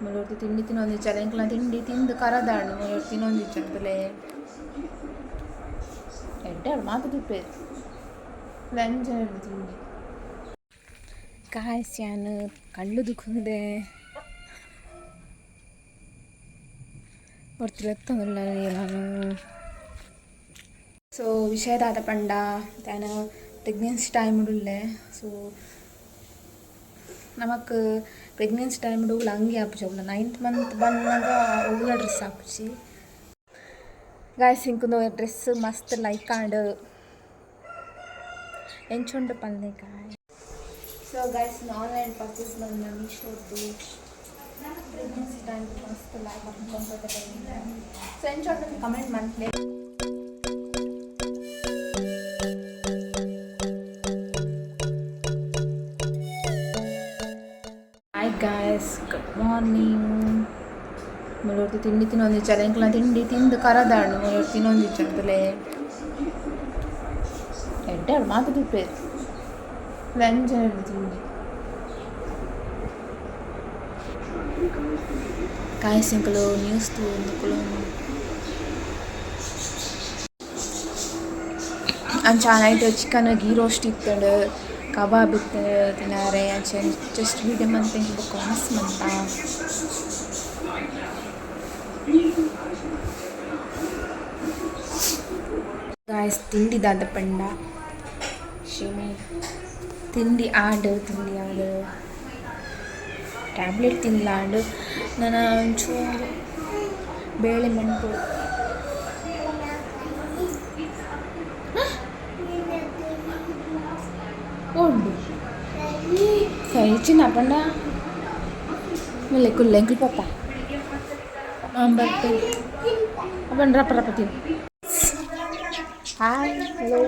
ಮುಲೋರ್ತಿ ತಿಂಡಿ ತಿನ್ನೊಂದಿಜ್ಜಲ್ಲ, ಎಂಕ್ಲ ತಿಂಡಿ ತಿಂದು ಕರದಾಂಡು. ಮುಲೋರ್ತಿ ತಿನ್ನೊಂದಿಜ್ಜಂತಲೇ ಎಡ್ಡೆ ಮಾತು ತುಪ್ಪೇರು ಲಂಚ ತಿಂಡಿ. ಗಾಯ್ಸ್, ಯಾನ್ ಕಳ್ಳು ದುಃಖದೆ ಒರ್ತಿಲೆತ್ತೊಂದುಲ್ಲ ನಾನು. ಸೊ ವಿಷಯ ದಾದ ಪಂಡ, ಯಾನ್ ಪ್ರೆಗ್ನೆನ್ಸಿ ಟೈಮ್ ಉಲ್ಲೆ. ಸೊ ನಮಕ್ ಪ್ರೆಗ್ನೆನ್ಸಿ ಟೈಮ್ ಒವ್ಲ ಅಂಗಿ ಆಪುಜಿ, ಅವ್ಲ ನೈನ್ತ್ ಮಂತ್ ಬನ್ನಗ ಒವ್ಲ ಡ್ರೆಸ್ ಆಪುಜಿ. ಗಾಯ್ಸ್, ಇಂಕುಂದು ಡ್ರೆಸ್ ಮಸ್ತ್ ಲೈಕ್ ಆಂಡ್. ಎಂಚುಂಡು ಪನ್ಲೆ guy. So guys, online purchase ಬಂದ ಮೀಶೋದ್ದು. ಪ್ರೆಗ್ನೆನ್ಸಿ ಟೈಮ್ ಮಸ್ತ್ ಲೈಕ್ ಕಂಫರ್ಟಬಲ್. ಸೊ ಎಂಚುಂಡು ಕಮೆಂಟ್ ಮನ್ಪುಲೆ. Hi guys, good morning. ಮುಲೋರ್ತಿ ತಿಂಡಿ ತಿನ್ನೊಂದಿಜ್ಜಲ್ಲ, ಎಂಕ್ಲ ತಿಂಡಿ ತಿಂದು ಕರದಾಂಡು. ಮುಲೋರ್ತಿ ತಿನ್ನೊಂದಿಜ್ಜಂತಲೇ ಎಡ್ಡೆ ಮಾತು ತುಪ್ಪೇರು ಲಂಚ ತಿಂಡಿ. ಗಾಯ್ಸ್, ಎಂಕುಲು ನ್ಯೂಸ್ ತೂವೊಂದು. ಅಂಚ ನೈಟ್ ಚಿಕನ್ ಗೀ ರೋಸ್ಟ್ ಇತ್ತಂಡು, ಕಬಾಬ್ ಇತ್ತು ತಿನಾರೆ. ಅಂಚ ಜಸ್ಟ್ ವೀಡಿಯೋ ಮಂತ್ ಎಂಕ್ ಬೊಕ್ಕ ವನಸ್ ಮಂತ. ಗಾಯ್ಸ್, ತಿಂಡಿ ದಾದ ಪಂಡ, ಶಿಮಿ ತಿಂಡಿ ಆಂಡ್. ತಿಂಡಿ ಆಂಡ್, ಟ್ಯಾಬ್ಲೆಟ್ ತಿನ್ಲಾಂಡ್. ನನ ಒಂಚೂರು ಬೇಳೆ ಮನ್ಪೊಡು. ಉಂಡು ಕೈ ಚಿನ್ನ ಪಂಡ ಮುಲ್ಲೆ ಕುಲ್ಲೆ. ಎಂಕ್ಲು ಪಪ್ಪ ಬರ್ತೆ ಅಪ್ಪನ. ರಪ್ಪ ರಪ್ಪ ತಿನ್ನು. Hi, hello.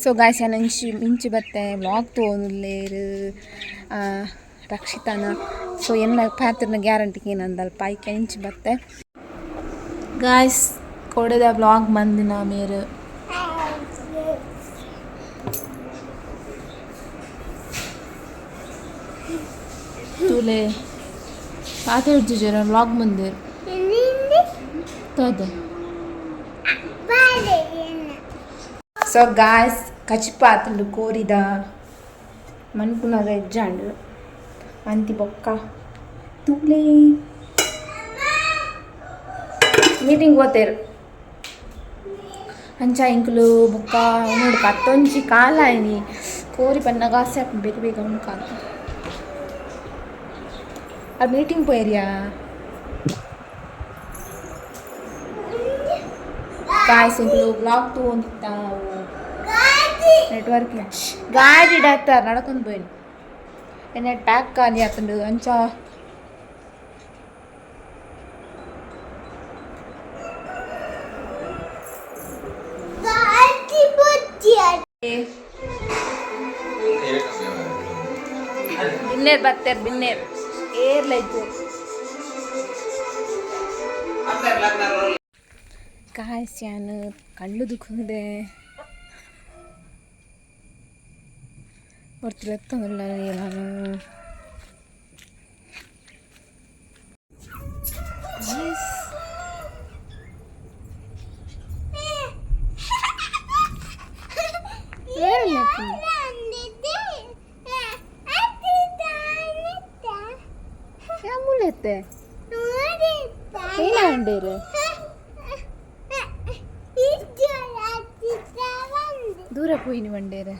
ಸೊ ಗಾಯ್ಸ್, ಯಾನ್ ಇಂಚಿ ಇಂಚಿ ಬತ್ತೆ. ವ್ಲಾಗ್ ತೂವೊಂದುಲ್ಲೆರ್ ರಕ್ಷಿತಾನ. ಸೊ ಎನ್ನ ಪಾತೆರ್ನ ಗ್ಯಾರಂಟಿ ಏನಂದಲ್ಪ ಐಕೆ ಇಂಚಿ ಬತ್ತೆ. ಗಾಯ್ಸ್, ಕೋಡೆದ ವ್ಲಾಗ್ ಮಂದಿನ ಮೇರ್. ತೂಲೆ, ಪಾತೆರ್ಜುಜೆರ್, ವ್ಲಾಗ್ ಮಂದೆರ್ ತೋದೆ. ಸೊ ಗಾಯ್ಸ್, ಕಚಿಪ ಆತುಂಡು. ಕೋರಿದ ಮನ್ಪುನಗ ಇಜ್ಜಾಂಡ್. ಅಂತಿ ಬೊಕ್ಕ ತೂಲೆ. ಮೀಟಿಂಗ್ ಪೋತೆರ್. ಅಂಚ ಎಂಕುಲು ಬೊಕ್ಕ ಉನೋಡು. ಪತ್ತೊಂಜಿ ಕಾಲ ಆಯ್ನಿ. ಕೋರಿ ಪನ್ನಗ ಆಸೆ ಆಪುಂಡು. ಬೇಗ ಬೇಗ ಉಂಕಾಲ. ಅದು ಮೀಟಿಂಗ್ ಪೋಯೆರ್ಯಾ? ಗಾಯ್ಸ್, ಎಂಕುಲು ವ್ಲಾಗ್ ತೂವೊಂದಿತ್ತ. ನೆಟ್ವರ್ಕ್ ಗಾಡಿ ಡಾಕ್ಟರ್ ನಡಕೊಂದು ಪೋಯಿನಿ. ಎನ್ನ ಪ್ಯಾಕ್ ಖಾಲಿ ಆತುಂಡು. ಅಂಚ ಬಿನ್ನೇರ್ ಬತ್ತೇರ್. ಬಿನ್ನೇರ್ ಏರ್ಲ ಇಜ್ಜೆರ್. ಗಾಯ್ಸ್, ಯಾನ್ ಕಳ್ಳು ದುಃಖದೆ ಒರ್ತಿಲೆತ್ತೊಂದುಲ್ಲ ನಾನು. ಗಾಯ್ಸ್, ಏರಲ್ಲ. ಮೂಲೆತ್ತೆ ಏನಾಂಡೇರು ದೂರ ಪೋಯಿನಿ ಬಂಡೇರು.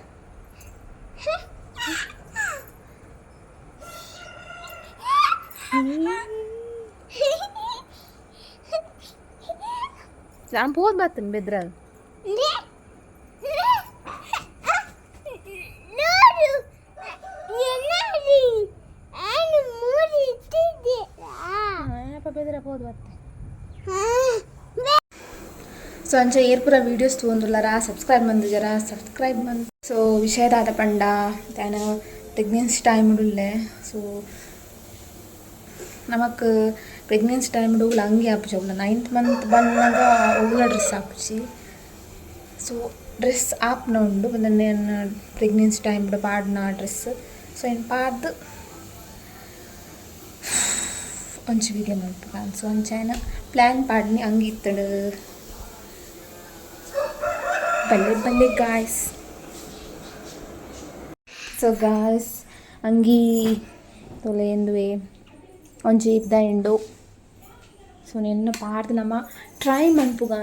ನಾನು ಪೋದ್ ಬರ್ತೇನೆ ಬೆದ್ರ. ಬೆದ್ರ ಪೋದ್ ಬತ್ತೆ. ಸೊ ಅಂಚ ಏರ್ ಪೂರ ವೀಡಿಯೋಸ್ ತೂವೊಂದುಲ್ಲರ, ಸಬ್ಸ್ಕ್ರೈಬ್ ಮಂದುಜರ, ಸಬ್ಸ್ಕ್ರೈಬ್ ಮಂತ್. ಸೊ ವಿಷಯ ದಾದ ಪಂಡ, ಯಾನ್ ಪ್ರೆಗ್ನೆನ್ಸಿ ಟೈಮ್ ಉಲ್ಲೆ. ಸೊ ನಮಕ್ ಪ್ರೆಗ್ನೆನ್ಸಿ ಟೈಮ್ ಒವ್ಲ ಅಂಗಿ ಆಪುಜಿ, ಅವ್ಲ ನೈನ್ತ್ ಮಂತ್ ಬನ್ನಗ ಒವ್ಲ ಡ್ರೆಸ್ ಆಪುಜಿ. ಸೊ ಡ್ರೆಸ್ ಆಪ್ನ ಉಂಡು ಉಂದೆನ್ ಪ್ರೆಗ್ನೆನ್ಸಿ ಟೈಮ್ ಪಾಡ್ನ ಡ್ರೆಸ್. ಸೊ ಏನು ಪಾಡ್ದು ಒಂಜಿ ವಿಡಿಯೋ ಮಲ್ಪುಗ. ಸೊ ಅಂಚಾಯಿನ ಪ್ಲ್ಯಾನ್ ಪಾಡ್ನಿ ಅಂಗಿ ಇತ್ತಂಡು. ಬಲ್ಲೆ ಬಲ್ಲೆ ಗಾಯ್ಸ್. ಸೊ ಗಾಯ್ಸ್, ಅಂಗಿ ತೋಲೆ ಎಂದುವೆ ಒಂಜಿ ಇದ್ದ ಉಂಡು. ಸೊ ನಿನ್ನ ಪಾಡ್ದು ನಮ್ಮ ಟ್ರೈ ಮನ್ಪುಗ.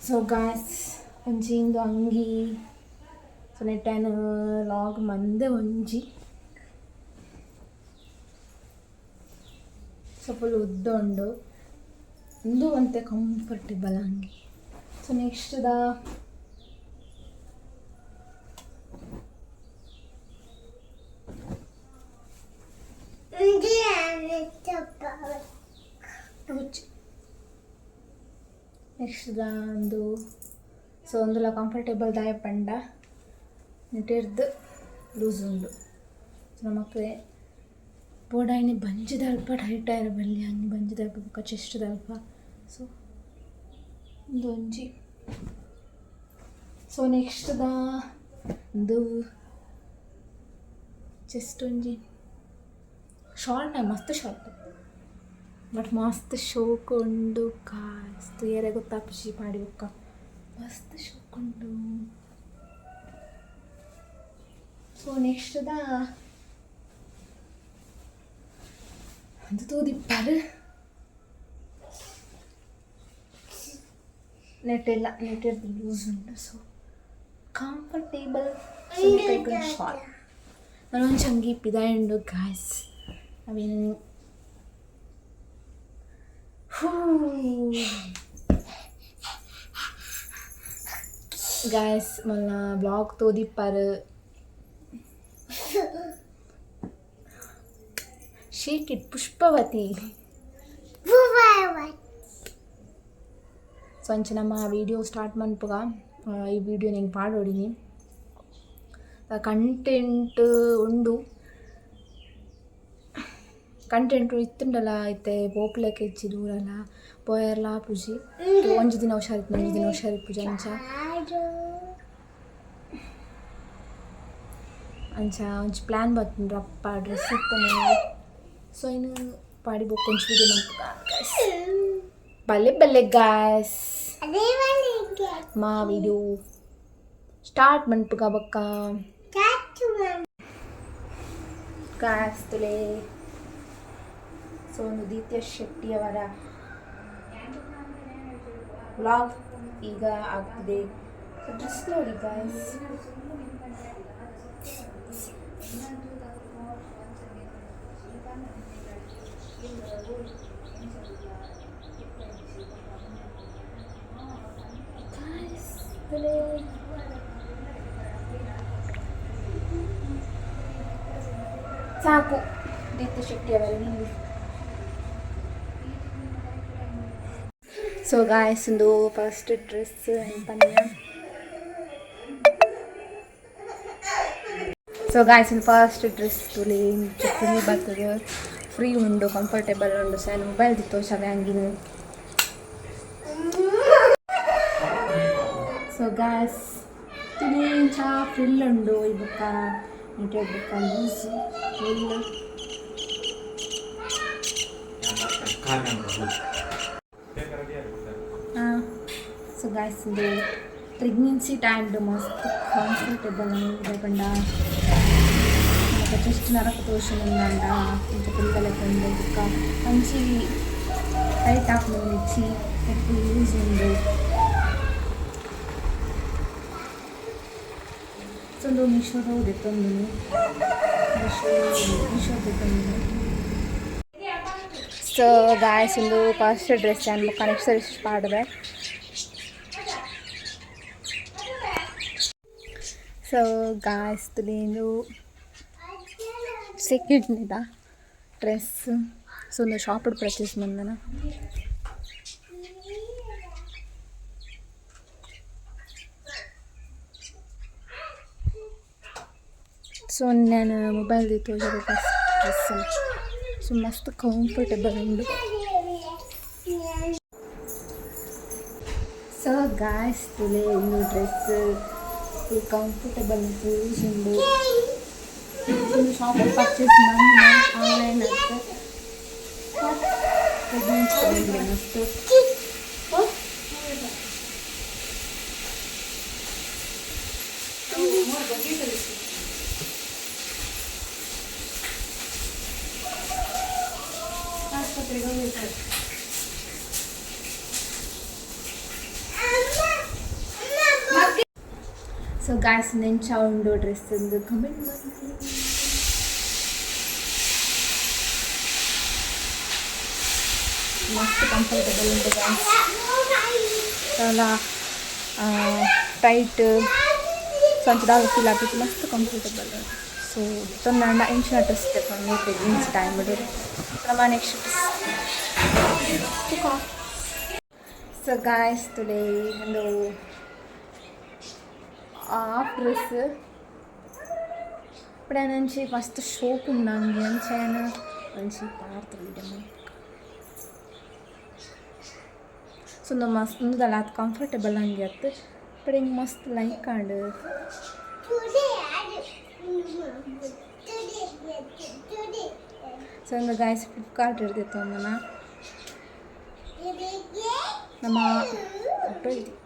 ಸೊ ಗಾಯ್ಸ್, ಒಂಜಿ ಇಂದು ಅಂಗಿ. ಸೊ ನೆಟ್ಟಾನು ಲಾಗ್ ಮಂದೆ ಒಂಜಿ. ಸೊ ಫುಲ್ ಉದ್ದ ಉಂಡು. ಉಂದು ಒಂತೆ ಕಂಫರ್ಟೇಬಲ್ ಅಂಗಿ. ಸೊ ನೆಕ್ಸ್ಟ್ the next the ಒಂದು. ಸೊ ಒಂದುಲ ಕಂಫರ್ಟೇಬಲ್ ದಾಯ ಪಂಡ ನೆಟ್ಟಿರ್ದು ಲೂಸ್ ಉಂಡು. ಸೊ ನಮಕ್ ಬೋಡಾಯಿನಿ ಬಂಜಿದಲ್ಪ ಟೈಟ್ ಆಯಿರ ಬಲ್ಲಿ, ಅಂಗಿ ಬಂಜಿದಲ್ಪ ಬೊಕ್ಕ ಚೆಸ್ಟ್ ದಲ್ಪ. ಸೊ ಉಂದು ಒಂಜಿ. ಸೊ ನೆಕ್ಸ್ಟ್ ದ ಉಂದು ಚೆಸ್ಟ್ ಒಂಜಿ ಶಾರ್ಟ್, ಮಸ್ತ್ ಶಾರ್ಟ್, ಬಟ್ ಮಸ್ತ್ ಶೋಕ್ ಉಂಡು ಗಾಯ್ಸ್. ತೂಯೆರೆ ಗೊತ್ತಾಪುಜಿ ಪಾಡಿ ಬೊಕ್ಕ, ಮಸ್ತ್ ಶೋಕ್ ಉಂಡು. ಸೊ ನೆಕ್ಸ್ಟ್ ದ ಒಂದು ತೂದಿಪ್ಪರ್ ನೆಟ್ ಇಲ್ಲ, ನೆಟ್ ಲೂಸ್ ಉಂಟು. ಸೊ ಕಂಫರ್ಟೇಬಲ್ ಶಾಲ್. ನನೊಂಜಿ ಅಂಗಿ ಪಿದಾಯಿ ಉಂಡು ಗಾಯ್ಸ್. ಅವೇನು ಗಾಯ್ಸ್, ಮಲ್ಲ blog ತೋದಿಪ್ಪರ್. Shake it Pushpavati. So ಅಂಚ ನಮ್ಮ ವೀಡಿಯೋ ಸ್ಟಾರ್ಟ್ ಮನ್ಪುಗ. ಈ ವಿಡಿಯೋ ನಿಂಗೆ ಪಾಡೋಡಿನಿ. ಕಂಟೆಂಟ್ ಉಂಡು, ಕಂಟೆಂಟ್ ಇತ್ತುಂಡಲ ಇತ್ತೆ ಪೋಪುಲೆಕ ಇಜ್ಜಿ, ದೂರಲ ಪೋಯರ್ಲ ಆಪುಜಿ. ಒಂಜಿ ದಿನ ಹುಷಾರಿತ್ತು, ಒಂಜಿ ದಿನ ಹುಷಾರಿಪ್ಪುಜಿ. ಅಂಚ ಅಂಚ ಒಂಜಿ ಪ್ಲ್ಯಾನ್ ಬತ್ತುಂಡು ಅಪ್ಪ ಡ್ರೆಸ್ ಇತ್ತನೆ. ಸೊ ಇನ್ನು ಪಾಡಿ ಬೊಕ್ಕ ಒಂಜಿ ವಿಡಿಯೋ ಮನ್ಪುಗ. ಬಲ್ಲೆ ಬಲ್ಲೆ ಗಾಯ್ಸ್, ಮಾ ವಿಡಿಯೋ ಸ್ಟಾರ್ಟ್ ಮನ್ಪುಗ ಬೊಕ್ಕ. ಗಾಯ್ಸ್ ತುಲೆ. ಸೊ ಒಂದು ದಿತ್ಯ ಶೆಟ್ಟಿಯವರ ವ್ಲಾಗ್ ಈಗ ಆಗ್ತಿದೆ. ಡ್ರೆಸ್ ನೋಡಿ ಗಾಯ್ಸ್. ಗಾಯ್ಸ್ ತುಲೆ. ಸಾಕು ದೀಪ್ತಿ ಶೆಟ್ಟಿ ಅವರೇ ನೀವು. ಸೊ ಗಾಯ್ಸ್, ಒಂದು ಫಸ್ಟ್ ಡ್ರೆಸ್ ಪನ್ಯ. ಸೊ ಗಾಯ್ಸ್, ಒಂದು ಫಸ್ಟ್ ಡ್ರೆಸ್ ತುಲಿ ಫ್ರೀ ಬರ್ತದೆ, ಫ್ರೀ ಉಂಡು, ಕಂಫರ್ಟೇಬಲ್ ಉಂಡು. ಸೊ ಮೊಬೈಲ್ ತೋಚವೆ ಅಂಗಿನ. ಸೊ ಗಾಯ್ಸ್, ತುಲಿ ಇಂಚ ಫ್ರಿಲ್ ಉಂಡು. ಈ ಬುಕ್ಕ ನೆಟೆಡ್ ಬುಕ್ಕ ಲೂಸ್ ಫ್ರಿಲ್. ಹಾಂ, ಸೊ ಗಾಯ್ಸ್, ಇದು ಪ್ರೆಗ್ನೆನ್ಸಿ ಟೈಮ್ಡ್ ಮಸ್ತ್ ಕಂಫರ್ಟೇಬಲ್ ಇದೆ. ಪಂಡ ಚೆಸ್ಟ್ ನರಕ ದೋಷ ಉಂಡಾಂಡ ಇಂಚ ಪಿಲ್ಲಲೆ ಬುಕ್ಕ ಅಂಚಿ ಟೈಟ್ ಆಪುನ ಇಜ್ಜಿ, ಫುಲ್ ಲೂಸ್ ಉಂಡು. ಸೊ ಒಂದು ಮೀಶೋದ ದೆತ್ತೊಂದುನಿ, ಮೀಶೋ ಮೀಶೋ ದೆತ್ತೊಂದುನಿ. ಸೊ ಗಾಯ್ಸ್, ಒಂದು ಫಸ್ಟ್ ಡ್ರೆಸ್ ಯಾನ್ ಬೊಕ್ಕ ನೆಕ್ಸ್ಟ್ ಡ್ರೆಸ್ ಪಾಡುವೆ. ಸೊ ಗಾಯ್ಸ್, ತುಲಿಂದು ಸೆಕೆಂಡ್ ಡ್ರೆಸ್. ಸೊ ಒಂದು ಶಾಪ್ ಪರ್ಚೇಸ್ ಮಂದನ. ಸೊ ನಾನು ಮೊಬೈಲ್ ತೋಜರೆ ಫಸ್ಟ್ ಡ್ರೆಸ್. ಸೊ ಮಸ್ತ್ ಕಂಫರ್ಟೇಬಲ್ ಉಂಡು. ಸೊ ಗಾಯ್ಸ್, ತುಲೆ ಇನ್ನು ಡ್ರೆಸ್ ಫುಲ್ ಕಂಫರ್ಟಬಲ್, ಲೂಸ್ ಉಂಡು. ಒಂದು ಶಾಪ್ ಪರ್ಚೇಸ್ ಮಾಡಿ ಆನ್ಲೈನ್ ಅಂತ ಪ್ರೆಗ್ನೆನ್ಸಿ ಮಸ್ತ್. ಆಸ್ಪತ್ರೆಗೆ ಹೋಗ್ಬೇಕು. ಸೊ ಗಾಯ್ಸ್, ಎಂಚ ಉಂಡು ಡ್ರೆಸ್ ಒಂದು ಕಮೆಂಟ್ ಮಾಡಿ. ಮಸ್ತ್ ಕಂಫರ್ಟಬಲ್ ಉಂಟು ಗಾಯ್ಸ್. ಅಲ್ಲ, ಟೈಟ್ ಸೊ ಅಂಚ ದಾಲ ಫೀಲ್ ಆಪಿತ್ತು. ಮಸ್ತ್ ಕಂಫರ್ಟಬಲ್. ಸೊ ತೊಂದರೆ ಎಂಚಿನ ಡ್ರೆಸ್ ತೆಕೊಂಡು ಪ್ರೆಗ್ನೆನ್ಸಿ ಟೈಮ್. ನಮ್ಮ ನೆಕ್ಸ್ಟ್ ಡ್ರೆಸ್. ಸೊ ಗಾಯ್ಸ್, ಟುಡೇ ಒಂದು ಹಾಫ್ ಡ್ರೆಸ್. ఇప్పుడు నుంచి ಫಸ್ಟ್ ಶೋಕ್ ಉಂಡು ಅಂಗಿ. ಅಂಚೆನ ಒಂಜಿ ಪಾಡ್ದು ವಿಡಿಯೋ. ಸೊ ಉಂದು ಮಸ್ತ್, ಉಂದುದಲ್ಲ ಆತ್ ಕಂಫರ್ಟೇಬಲ್ ಅಂಗಿ ಅತ್ತು. ಬಟ್ ಇಂಕ್ ಮಸ್ತ್ ಲೈಕ್ ಆಂಡ್. ಸೊ ಒಂದು ಗಾಯ್ಸ್, ಫ್ಲಿಪ್ಕಾರ್ಟ್ ಇರ್ತಿತ್ತು ಒಂದನ ನಮ್ಮ ಫೋಟೋ ಇದ್ದಿತ್ತು.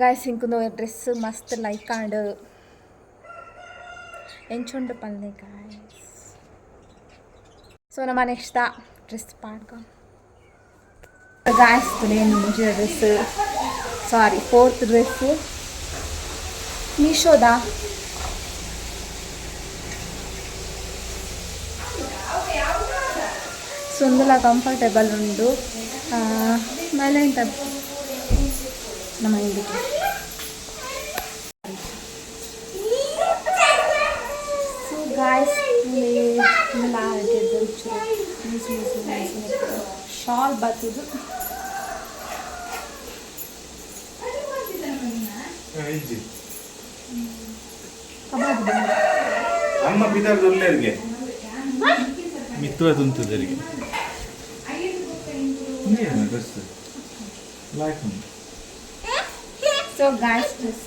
ಗಾಯ್ಸ್, ಇಂಕುಂದು ಡ್ರೆಸ್ ಮಸ್ತ್ ಲೈಕ್ ಆಂಡ್. ಎಂಚುಂಡು ಪನ್ಲೆ ಗಾಯ್ಸ್. ಸೊ ನಮ್ಮ ನೆಕ್ಸ್ಟ್ ಡ್ರೆಸ್ ಪಾಡ್ಕ. ಗಾಯ್ಸ್, ಟುಡೇ ಮುಂಚಿನ ಡ್ರೆಸ್, ಸಾರಿ, ಫೋರ್ತ್ ಡ್ರೆಸ್ ಮೀಶೋದ. ಸೊ ಉಂದುಲ ಕಂಫರ್ಟೇಬಲ್ ಉಂಡು. ಮೇಲೆ ಎಂತ ನಮ್ಮ ಇದಕ್ಕೆ. ಸೊ ಗಾಯ್ಸ್, ಲೂಸ್ ಲೂಸ್ ಶಾಲ್ ಬತ್ತದು. ಇಜ್ಜಿ. ಕಬಾಬ್. ಅಮ್ಮ ಪಿದಾರ್ದು ಉಲ್ಲೇರಿಗೆ ಮಿತ್ತುವ ತುಂತುದರಿಗೆ ಡ್ರೆಸ್ ಲೈಕ್ ಉಂಟು. ಸೊ ಗಾಯ್ಸ್, ಡ್ರೆಸ್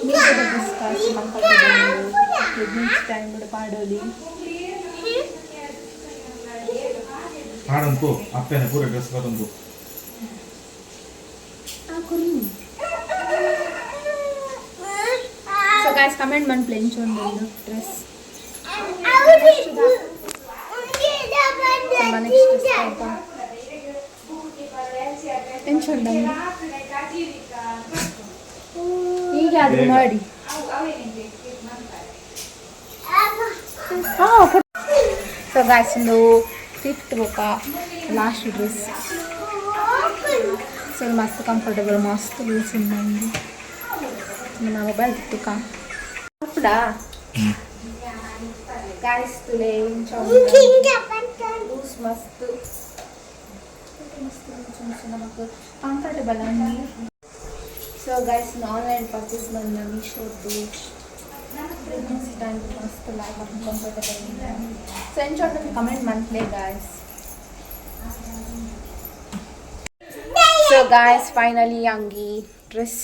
ಮೀಶೋದ ಡ್ರೆಸ್ ಕಂಫರ್ಟೇಬಲ್. ಪ್ರೆಗ್ನೆನ್ಸಿ ಟೈಮ್ ಪಾಡೋಲಿ. ಪಾಡೊಂದು ಪೋ, ಅಪ್ಪನ ಪೂರ ಡ್ರೆಸ್ ಪಾಡೊಂದು. ಸೊ ಗಾಯ್ಸ್, ಕಮೆಂಟ್ ಮನ್ಪುಲೆ ಎಂಚ ಉಂಡು ಡ್ರೆಸ್. ನೆಕ್ಸ್ಟ್ ಡ್ರೆಸ್ ಪಾಪ. ಎಂಚ ಉಂಡು ಈಗ ಅದು ಮಾಡಿ. ಸೊ ಗಾಯ್ಸ್, ಒಂದು ಫಿಫ್ತ್ ಬೊಕ ಲಾಸ್ಟ್ ಡ್ರೆಸ್. ಸೊ ಮಸ್ತ್ ಕಂಫರ್ಟೇಬಲ್, ಮಸ್ತ್ ಲೂಸ್ ಉಂಡು. ನಮ್ಮ ಮೊಬೈಲ್ ತುಕ ಅಪ್ಪಡ. ಗಾಯ್ಸ್, ತುಲೆ ಎಂಚ ಲೂಸ್, ಮಸ್ತ್ ಮಸ್ತ್ ಲೂಸ್ ಉಂಡು. ನಮಕ್ ಕಂಫರ್ಟೇಬಲ್ ಅಂಗಿ. ಸೊ ಗೈಸ್, ಆನ್ಲೈನ್ ಪರ್ಚೇಸ್ ಬಂದ ಮೀಶೋದ್ದು ಪ್ರೆಗ್ನೆನ್ಸಿ ಟೈಮ್ ಮಸ್ತ್ ಲೈಕ್ ಕಂಫರ್ಟೇಬಲ್. ಸೊ ಎಂಚ ಕಮೆಂಟ್ ಮನ್ಪುಲೆ ಗಾಯ್ಸ್. ಸೊ ಗಾಯ್ಸ್, ಫೈನಲಿ ಅಂಗಿ ಡ್ರೆಸ್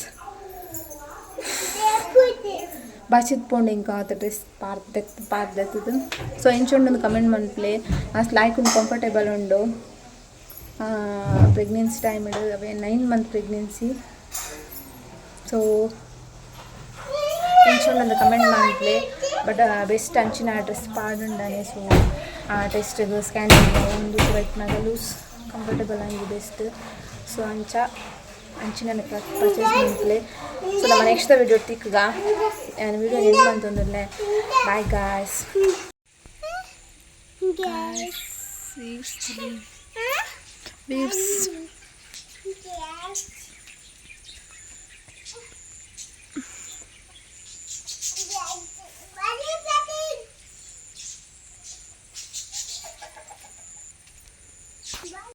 ಬಚಿತ್ ಪೋಂಡು. ಇಂಕ ಆತ ಡ್ರೆಸ್ ಪಾರ್ದೆತ್ ಪಾರ್ದೆತ್ತದು. ಸೊ ಎಂಚ ಉಂಡು ಕಮೆಂಟ್ ಮನ್ಪುಲೆ. ಮಸ್ತ್ ಲೈಕ್ ಉಂಡು, ಕಂಫರ್ಟೇಬಲ್ ಉಂಡು. ಪ್ರೆಗ್ನೆನ್ಸಿ ಟೈಮ್ ಅವೇ 9 ಮಂತ್ ಪ್ರೆಗ್ನೆನ್ಸಿ. ಸೊ ಎಂಚ ಉಂಡು ಕಮೆಂಟ್ ಮನ್ಪುಲೆ. ಬಟ್ ಬೆಸ್ಟ್ ಅಂಚಿನ ಡ್ರೆಸ್ ಪಾಡುಂಡನೆ. ಸೊ ಆ ಟೆಸ್ಟ್ ಸ್ಕ್ಯಾನಿಂಗ್ ಒಂದು ಬೈಕ್ನಾಗ ಲೂಸ್ ಕಂಫರ್ಟೇಬಲ್ ಆಗಿ ಬೆಸ್ಟ್. ಸೊ ಅಂಚ ಅಂಚಿನ ಪರ್ಚೇಸ್ ಮನ್ಪುಲೆ. ಸೊ ನಮ್ಮ ನೆಕ್ಸ್ಟ್ ವಿಡಿಯೋ ತಿಕ್ಕುಗ. ನಾನು ವಿಡಿಯೋ ಎಂಡ್ ಮಂತೊಂದುಲ್ಲೆ. Bye guys. Guys, weaves. Yes.